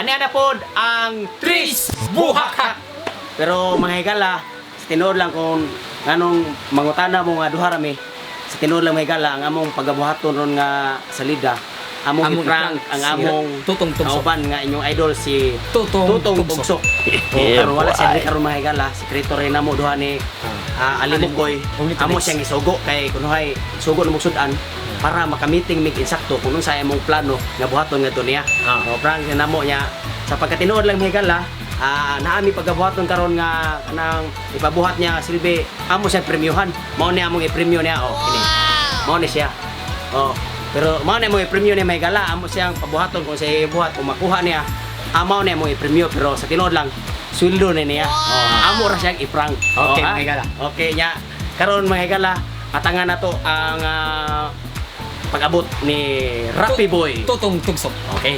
Ani na pod ang Tris Buhakhak. Pero mga higala, sa tinuod lang kung nganong mangutana mo nga duha ra mi, sa tinuod lang mga higala ang among pagabuhaton ron nga salida, among Among i-prank i-prank ang si among Tutong Tugsok. kauban nga inyong idol si Tutong Tutong Tugsok. Tugsok. Oh, karon wala siya diri karon mga higala, sekreto rin namo duha ni Ali Mukoy. Only Amo Tugs. siyang isugo kay kunuhay sugo na sudan para makamiting mig insakto kung unsa among plano nga buhaton ngadto niya. Oh, prank na namo niya sa pagkatinuod lang mga higala, naami pagabuhaton karon nga kanang ipabuhat niya silbi amo siya premyohan. Mao ni among ipremyo niya, oh, kini. Mao ni siya. Oh, pero mao ni among ipremyo niya mga higala, amo siyang pabuhaton kung siya ibuhat kung makuha niya. Amaw niya among ipremyo pero sa tinuod lang sweldo ni niya. Oh, amo ra siyang i-prank. Okay, Oh, ha? mga higala. Okay nya. Karon mga higala, atangan na to ang pag-abot ni Rapi Boy. Tutong Tugsok. Okay.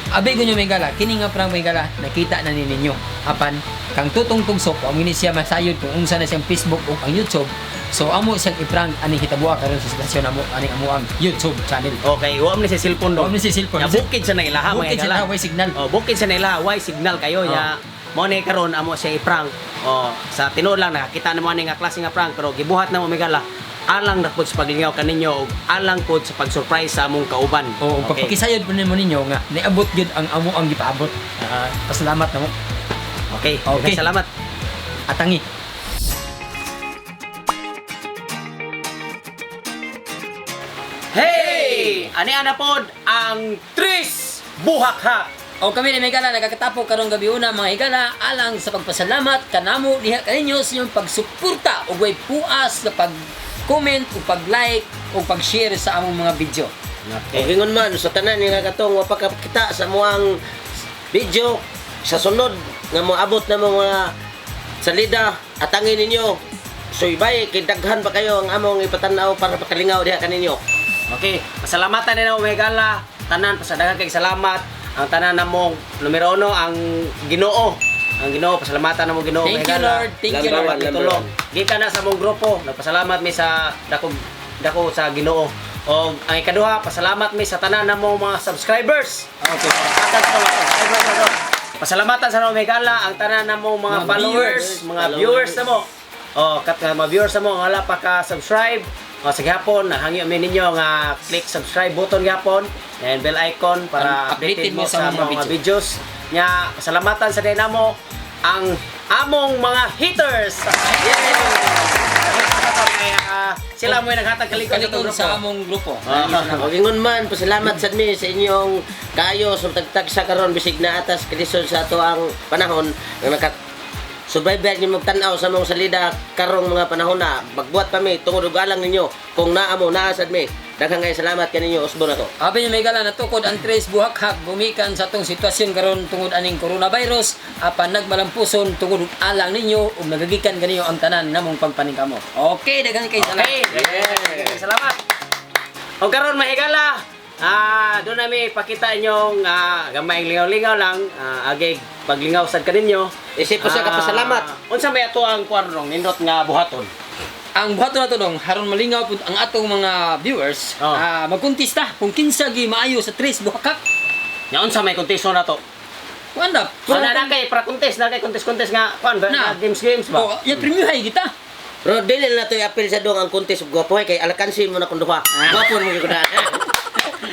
Abi ko nyo mga higala, kini nga prank mga higala, nakita na ni ninyo. Apan, kang Tutong Tugsok, ang ini siya masayod kung unsa na siyang Facebook o ang YouTube. So amo siyang i-prank aning hitabuha karon sa sitwasyon amo aning amo ang YouTube channel. Okay, wa man ni si cellphone do. Wa man ni si cellphone. Ya, bukid sa na ilaha mga Bukid sa higala. na, way signal. Oh, bukid sa na ilaha, way signal kayo Oh. nya. Mao ni karon amo siya i-prank. Oh, sa tinuod lang nakakita na mo ani nga klase nga prank pero gibuhat na mo mga higala alang na pod sa paglingaw kaninyo ug alang pod sa pag-surprise sa among kauban. O okay. Pagpakisayod po nimo ninyo nga niabot gyud ang amo ang gipaabot. Pasalamat na mo. Okay. Okay. Okay. Salamat. Atangi. Hey! Ani ana pod ang Tris Buhakhak. O kami ni Megala nagkakatapok karong gabi una mga higala alang sa pagpasalamat kanamo diha kaninyo sa inyong pagsuporta ug way puas sa pag-comment ug pag-like ug pag-share sa among mga video. Okay. Ingon man sa tanan nga katong wa pa kita sa muang video sa sunod nga moabot na mo mga salida atangin ninyo. Suybay kay daghan pa kayo ang among ipatan-aw para pakalingaw diha kaninyo. Okay, pasalamatan na na Megala. Tanan, pasadagan kay salamat. Ang tanan namong numero uno, ang Ginoo. Ang Ginoo, pasalamatan namo Ginoo Thank you, Megala. Lord. Thank you, Number Lord. one, number Tulong. one. Gikan na sa mong grupo, nagpasalamat mi sa dako dako sa Ginoo. O ang ikaduha, pasalamat mi sa tanan namong mga subscribers. Okay. Pasalamatan sa mga subscribers na to. Pasalamatan sa Megala ang tanan namong mga Mga followers, viewers. mga viewers na mo. Oh, kat nga mga viewers na mo wala pa ka subscribe. O sa gihapon, nahangyo mi ninyo nga click subscribe button gihapon and bell icon para Ang updated mo sa mga videos. Nya, pasalamatan sa dinamo ang among mga haters. Kaya, sila mo yung naghatag kalikon sa Kalikon itong sa grupo. among grupo. Og ingon man pasalamat sad mi sa inyong kaayo sa tagtag sa karon bisig na atas kalisod sa ato ang panahon nga naka survivor ni magtan-aw sa mong salida karong mga panahon na magbuhat pa mi tungod og alang ninyo kung naa mo naa sad mi. Daghang kay salamat kaninyo usbon ako. Abi niyo Megala natukod ang Tres Buhakhak gumikan sa atong sitwasyon karon tungod aning coronavirus apan nagmalampuson tungod og alang ninyo ug nagagikan kaninyo ang tanan namong pagpaningkamot. Okay, daghan kay salamat. Okay. Salamat. O karon mahigala. Doon nami pakita inyong gamay lingaw-lingaw lang, agay paglingaw sad kaninyo. Isip po sa kapasalamat. Unsa may ato ang kuan rong nindot nga buhaton? Ang buhaton nato dong haron malingaw pud ang atong mga viewers, Oh. magkontesta kung kinsa gi maayo sa Tres Buhakhak. Nya unsa may kontesto na to? Kuan na. So na na kay pra contest na kay contest-contest nga kuan ba Na. na games games ba? Oh, ya premiuhay kita. Pero dili na to i-appeal sa dong ang contest og gwapo kay alakansin mo na kung duha. Gwapo mo gyud na.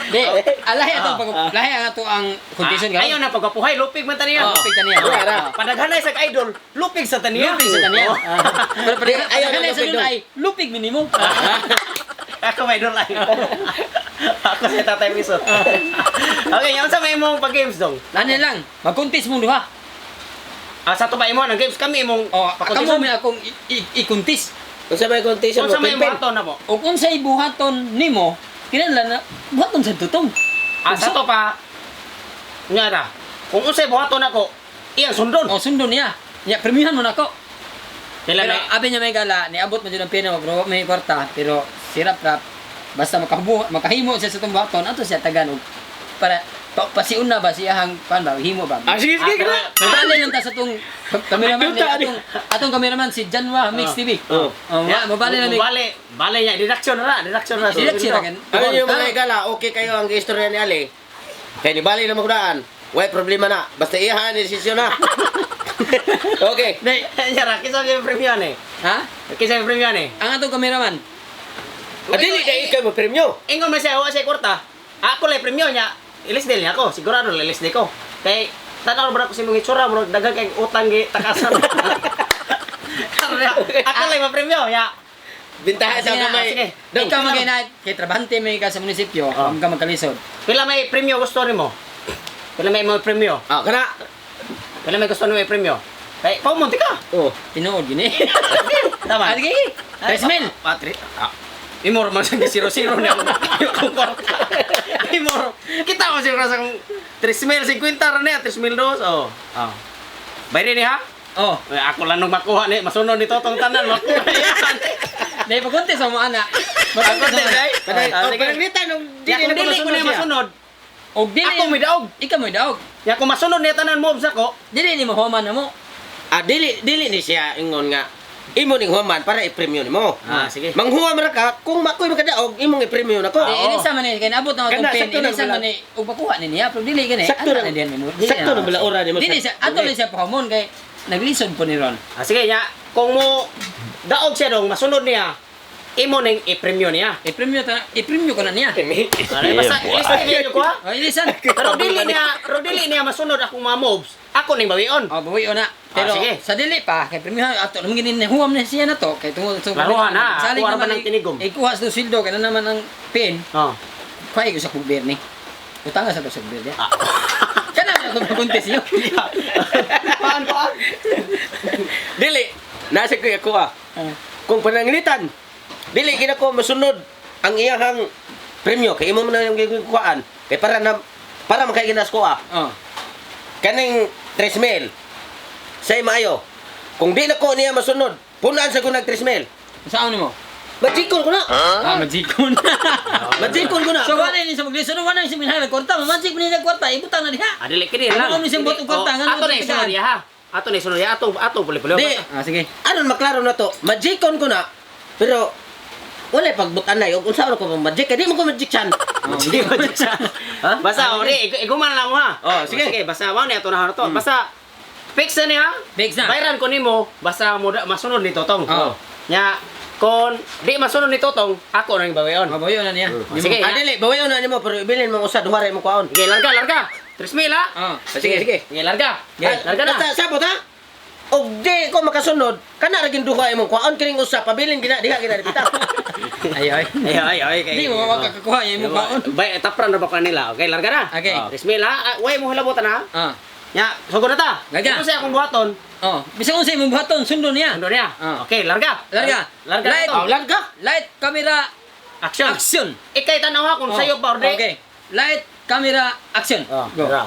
Di, alahi atong pag lahi ang ato ang condition karon. Ayaw na pagkapuhay, lupig man taniya. Oh, lupig taniya. Oh, Panaghanay sa idol, lupig sa taniya. Lupig sa taniya. Oh. Pero Di, ayaw na ayaw sa lupig dun dong. ay lupig minimo. Ako may idol ay. Ako si Tatay Miso. Okay, yan sa may imong pag-games dong. Ano lang, magkontest mong duha. Sa to ba imo ang games kami imong Oh, pakontest? kamo may akong i-contest. Unsa may contest mo? Unsa may Pilpil? buhaton na mo? Ug unsay buhaton nimo, kinahanglan na buhaton sa tutong. Sa to pa nga ra. Kung unsay buhaton nako, iyang sundon. O sundon niya. Nya premihan mo nako. Kailan Pero na abi niya may gala, niabot man jud ang pena bro, may kwarta, pero sirap rap. Basta makahubo, makahimo siya sa itong buhaton, ato siya tagan og para pasiun na ba siya hang pan ba himo ba? Sige sige Pero Mabali lang ta sa atong cameraman ni atong atong cameraman si Janwa Mix TV. Oh. Oh, mabali lang ni. Bale, bale niya deduction ra, deduction ra. Deduction ra kan. Ano yung mga higala, okay kayo ang istorya ni Ali. Kay ni bali na magdaan. Way problema na. Basta iyahan ni desisyon na. Okay. Dai, Yara, kinsa may premyo ani? ha? Kinsa may premyo ani? Ang atong cameraman. Adili kay ikaw mo premyo. Ingon man siya, wa siya kwarta. Ako lang premyo niya. Ilis niya ako, sigurado ilis ko. Kay tanaw ba ko sa imong itsura, murag daghan kay utang gi takasan. Karon ya, ako lang mapremyo ya. Bintahan sa Sige na, gamay. sige. Dong. Ikaw magay kay trabahante may ka sa munisipyo, Oh. ang ka magkalisod. Pila may premyo gusto nimo? Pila may mga premyo? Ah, kana. Pila may gusto nimo may premyo? Kay paumunti ka. Oh. Tinuod gini. Tama. Ah, sige. 3 mil. Patri. Ah. Imor man sa 0-0 na ako kung kwarta. Imor. Kita ko siguro sa kung 3,050 ra niya, 3,002. Oh. Ah. Bayri ni ha? Oh, Eh, ako lang nung makuha ni, masunod ni Totong tanan, makuha yan. dai pagunti sa mo ana. Pagunti, dai. Kanay, Ah, oh, sige. pananglitan og Ya, kung dili ko niya masunod, Og dili ako may daog. Ikaw may daog. Ya, kung masunod niya tanan moves ako, Dili ni mo human na mo. Ah, dili dili ni siya ingon nga imo ning human para ipremyo nimo. Ah, sige. Manghuam ra ka kung makoy makadaog imong ipremyo nako. Di ilisa man ni kay naabot na Kana, atong pen, sakto na ilisa man ni ug makuha ni niya pero dili gani. Sakto Ana na- na diyan mo. Dili sakto na bala ora nimo Dili sa- siya ato Dili. lang siya pahamon kay naglisod po ni Ron. ah, sige niya, kung mo daog siya dong, masunod niya, imo ning ipremyo niya. I-premyo ta, i-premyo ko na niya. Aray, basta ilista niya ko ha. Oh, ilisan. Pero dili niya masunod akong mga moves, ako ning bawion. Oh, bawi na. Pero Ah, sige. sa dili pa kay premyo ato naman gini huwam na siya na to kay tungod sa Laruhan na, Salig kuha naman naman ng tinigom. Ikuha sa sweldo kay na naman ang pen. Oh. Kuha ko sa kubir ni. Utang sa to sa kubir niya. Ah. Kana na ko maguntis niyo. Paan paan? Dili nasa ko ako ah. Ah. Kung pananglitan dili gid ako masunod ang iyahang premyo kay imo man na yung gikuhaan kay para na para makaiginas ko ah. Oh. Kaning 3 mil. Say maayo. Kung di na ko niya masunod, punaan sa ko nag 3 mil. Saan nimo? Majikon ko na. Ah, majikon. Majikon ko na. So wala ni sa maglisod, wala ni sa minahal kwarta, mamajik ni sa kwarta, ibutang na diha. Ah, dili kini lang. Ano mo siyang buot og kwarta, Oh, ngano ato na mo isunod niya ha. Ato na isunod niya, ato ato puli-puli. Di. Ah, sige. Aron maklaro na to, majikon ko na. Pero wala pagbutan na og unsa ko magic kay di mo ko magic chan. Sige, magic siya. Ha? Basta ori, iguman lang mo ha. Oh, sige. Sige, basta mao ni ato na to. Basta fix na niya. Fix na. Bayran ko nimo, basta mo masunod ni Totong. Oo. Nya kon di masunod ni Totong, ako nang bawion. Mabayo na niya. Oh, sige. Ah, dili bawayon na nimo pero ibilin mo usa duha ra imong kuhaon. Sige, larga, larga. 3,000 ha. Ah. Sige, sige. Sige, larga. Sige. Ah, larga na. Basta sabot ha. Og di ko makasunod, kana ra duha imong kuhaon kining usa pabilin gina diha gina dipita. Ay ay. Ay, ay, ay. Di mo makakakuha yung imong baon. Bay, tapran na ba kanila? Okay, larga na. Okay. Oh, 3,000 ha. Ah, way mo hilabutan ha. Ah. Nya, sugod na ta. Larga. Kung sa akong buhaton, Oh, bisan unsa imong buhaton sundon niya. ando niya. Ah. Okay, larga. Larga. Larga Light. na to. Oh, larga. Light, camera, Action. action. Ikay tanaw ha kung Oh, sayo pa or di. Okay. Light, camera, action. Oh, Go. Go.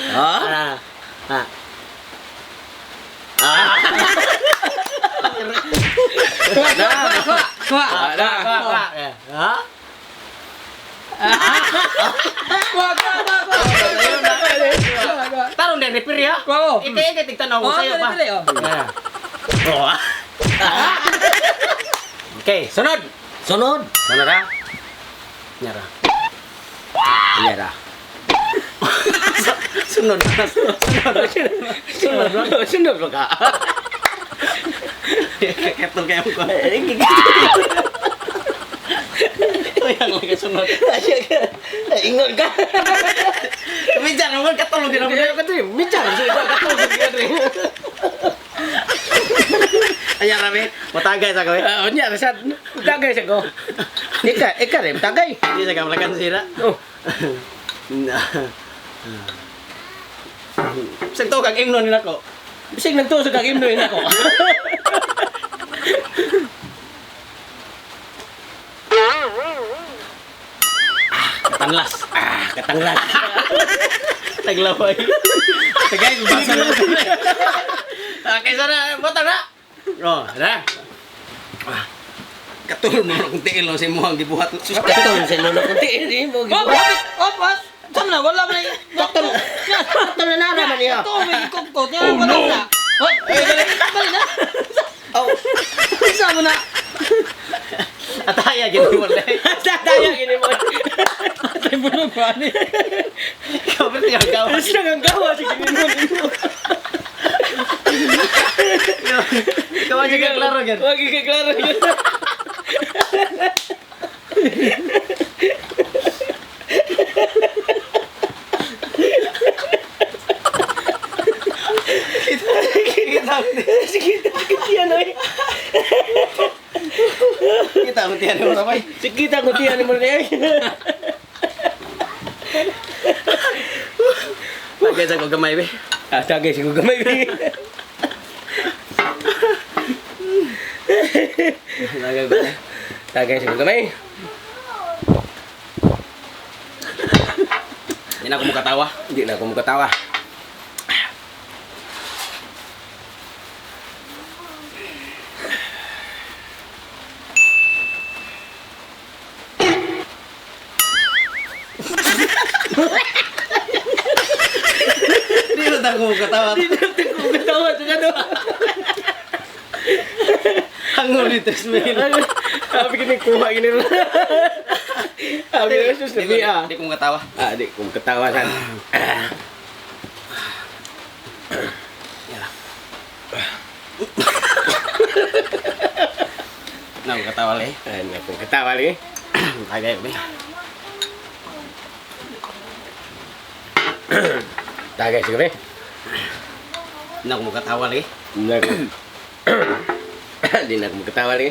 Ha? Ah. Ah. Ah. Kuha, kuha, kuha, kuha. Ah, ah, ah, eh. Ha? Kuha, kuha, kuha, kuha. Kuha, kuha. Tarong din referee ha. Kuha mo. Ikay ikay tigtanaw kung Oh, sayo pa. referee, oh. Ah. Oh. ah. Okay, sunod. Sunod. Sunod ha. Nyara. Yara. Sunod na. Sunod. Sunod. Sunod. Sunod ba ka? Ketong kayo ko. Tuyang lagi sunod. Ingon ka. Minsan naman katulog din ako. Minsan katulog din ako. Ayan rami, matagay sa kami. Ah, unya sa tagay sa ko. Ika, ika rin tagay. Hindi sa kamalakan sira. Oh. Bisag to kag imno nila ko. Bisig nagtuo sa kag imno nako. Katanlas. Ah, katanglas. Taglaway. Tagay basa na. Okay, sana bota na. Oh, na. Ah. Katulog na akong tiil no, sa imuhang gibuhat. Sus, Katulog sa nuno kung tiil mo. Oh, kapit. Oh, pas. Saan na? Wala man na. Katulog. Katulog na naman niya. Ito, may ikot-kot. Yan, wala na. Oh, balik balik na. Oh. Isa mo na. Ataya gid mo. Tataya gini mo. Ano ba ni? Ikaw pero yung gawa. Siya ang gawa sige nimo. Ikaw ang ka klaro gyud. Wag ka klaro gyud. Kita Sige, tiyan oy. kita ang tiyan mo sabay. Sige ta ko tiyan mo na. Tagay sa ko gamay be. Ah, tagay siguro gamay. Tagay ba? Tagay siguro gamay. Hindi na ako mukatawa. Hindi na ako mukatawa. Hindi na ako mukatawa. Hindi na ako mukatawa sa kano. Hangol ni Trismil. Sabi kini kuha gini. Sabi ko sus Hindi ah. ko mukatawa. Ah, di ko mukatawa san. Na mukatawa lagi. Ay, na ko katawa lagi. Tagay be. Tagay siguro eh. Na ako mukatawa lagi. Na ko. Di na ako mukatawa lagi.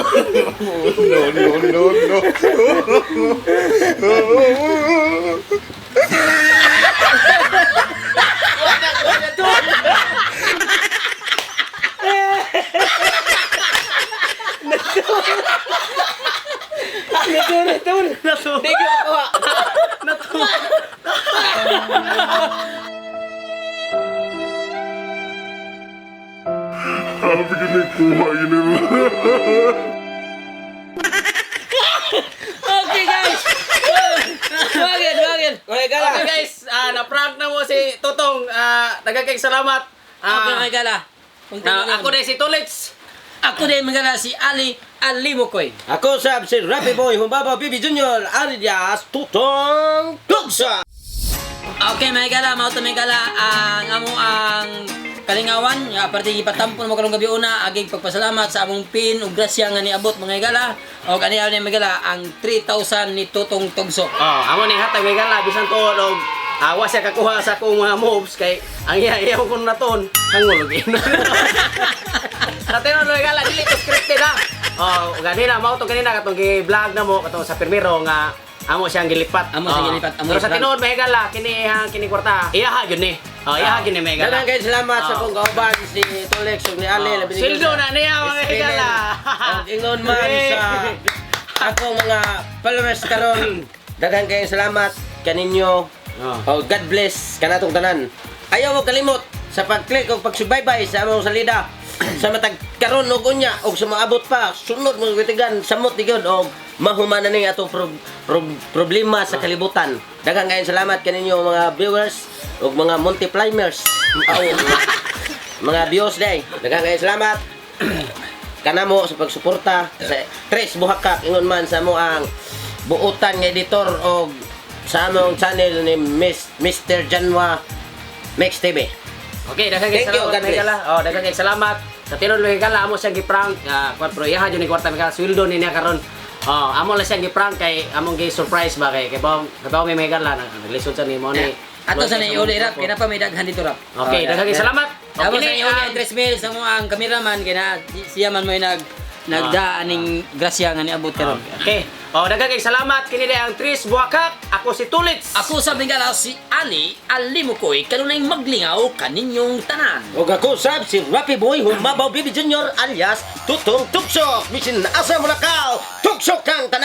No, no, no, no. Di ko makuha. Sabi kini kuha gini. Okay guys. Wagin, wagin. Okay, gala. Okay guys, na-prank na mo si Totong. Daghang salamat. Okay mga gala. Ako din si Tulits. Ako din mga gala si Ali Alimukoy. Ako sab si Rappy Boy Humbaba Bibi Junior Arias Tutong Tugsa. Okay mga gala, mao to mga gala ang amo ang kalingawan nga aparte gipatampon mo karong gabi una agig pagpasalamat sa among pin ug grasya nga niabot mga gala og ani ani mga gala ang 3,000 ni Tutong Tugso. Oh, amo ni hatag may gala bisan tuod og wa siya kakuha sa akong mga moves kay ang iya iya ko naton hangol og ino. Sa tinuod mga gala dili ko scripted ha. Oh, ganina mao to ganina katong gi-vlog na mo katong sa pirmiro nga amo siyang gilipat. Amo siyang gilipat, amo Pero sa i-prank. tinuod mga gala kini iyang kini kwarta. Iya gyud ni. Oh, iya gyud ni mga gala. Daghang kay salamat sa Oh. akong kauban si Tolex ug ni Ali. Oh, Labi ni sweldo sa na niya, mga Spinel. higala. Ug ingon man sa akong mga followers karon. Daghang kay salamat kaninyo. Oh. Oh, God bless kanatong tanan. Ayaw mo kalimot sa pag-click o pagsubaybay sa among salida sa matag karon og unya og sa maabot pa sunod mga katigan samot ni gyud og mahuman na ning atong problema sa kalibutan. Daghang kayong salamat kaninyo mga viewers ug mga multiplimers. Aw, mga views day. Daghang kayong salamat kanamo sa pagsuporta sa Tres Buhakak ingon man sa mo ang buutan nga editor og sa among channel ni Mr. Janwa Mix TV. Okay, daghang kay Thank you, salamat God mga bless. gala. Oh, daghang kay salamat. Sa tinuod mga gala amo siyang gi-prank, kwan pero iyaha jud ni kwarta mga gala, sweldo ni niya karon. Oh, amo lang siyang gi-prank kay among gi-surprise ba kay baw kay baw may mga gala naglisod sa nimo ni. Ato sa naiuli rap kay na pa may daghan dito rap. Okay, daghang kay salamat. Tapos Okay, sa iuli ang 3 mil sa mo ang cameraman kay na siya man mo nag nagda aning grasya nga niabot karon. Okay. Oh, daghang kay salamat kini diay ang Tris Buhakak. Ako si Tulits. Ako sa Bengala si Ali Alimukoy kanunay maglingaw kaninyong tanan. Ug ako sab si Rapi Boy Humabaw Bibi Junior alias Tutong Tuksok. Bisin asa mo nakaw, tuksok kang tanan.